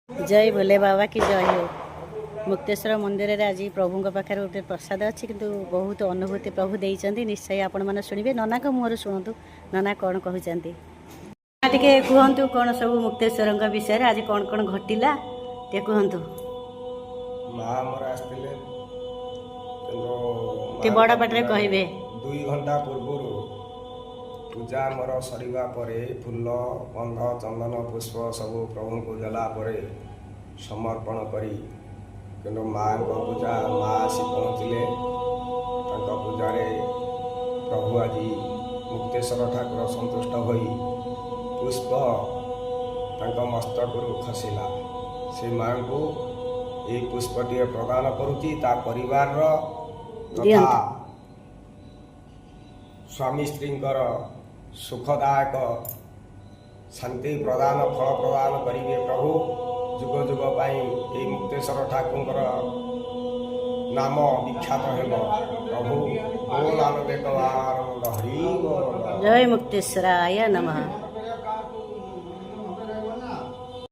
ଜୟ ଭୋଲେ ବାବା କି ଜୟ ହଉ। ମୁକ୍ତେଶ୍ୱର ମନ୍ଦିରରେ ଆଜି ପ୍ରଭୁଙ୍କ ପାଖରେ ଗୋଟେ ପ୍ରସାଦ ଅଛି, କିନ୍ତୁ ବହୁତ ଅନୁଭୂତି ପ୍ରଭୁ ଦେଇଛନ୍ତି। ନିଶ୍ଚୟ ଆପଣମାନେ ଶୁଣିବେ, ନନାଙ୍କ ମୁହଁରୁ ଶୁଣନ୍ତୁ ନନା କ'ଣ କହୁଛନ୍ତି। ଟିକେ କୁହନ୍ତୁ, କ'ଣ ସବୁ ମୁକ୍ତେଶ୍ୱରଙ୍କ ବିଷୟରେ ଆଜି କ'ଣ କ'ଣ ଘଟିଲା, ଟିକେ କୁହନ୍ତୁ। ମା ଆମର ଆସିଥିଲେ, କିନ୍ତୁ ଟିକେ ବଡ଼ ପାଟିରେ କହିବେ। 2 ଘଣ୍ଟା ପୂର୍ବରୁ ପୂଜା ଆମର ସରିବା ପରେ, ଫୁଲ, ଗନ୍ଧ, ଚନ୍ଦନ, ପୁଷ୍ପ ସବୁ ପ୍ରଭୁଙ୍କୁ ଦେଲା ପରେ, ସମର୍ପଣ କରି, କିନ୍ତୁ ମାଙ୍କ ପୂଜା, ମା ଆସି ପହଞ୍ଚିଲେ। ତାଙ୍କ ପୂଜାରେ ପ୍ରଭୁ ଆଜି ମୁକ୍ତେଶ୍ୱର ଠାକୁର ସନ୍ତୁଷ୍ଟ ହୋଇ ପୁଷ୍ପ ତାଙ୍କ ମସ୍ତକରୁ ଖସିଲା। ସେ ମାଙ୍କୁ ଏଇ ପୁଷ୍ପଟିଏ ପ୍ରଦାନ କରୁଛି ତା ପରିବାରର ତଥା ଦିଅନ୍ତୁ। ସ୍ୱାମୀ ସ୍ତ୍ରୀଙ୍କର ସୁଖଦାୟକ ଶାନ୍ତି ପ୍ରଦାନ, ଫଳ ପ୍ରଦାନ କରିବେ ପ୍ରଭୁ। ଯୁଗ ଯୁଗ ପାଇଁ ଏଇ ମୁକ୍ତେଶ୍ୱର ଠାକୁରଙ୍କର ନାମ ବିଖ୍ୟାତ ହେବ। ପ୍ରଭୁ ବୋଲ, ଆନନ୍ଦ, ହରି ବୋଲ। ଜୟ ମୁକ୍ତେଶ୍ୱରାୟ ନମଃ।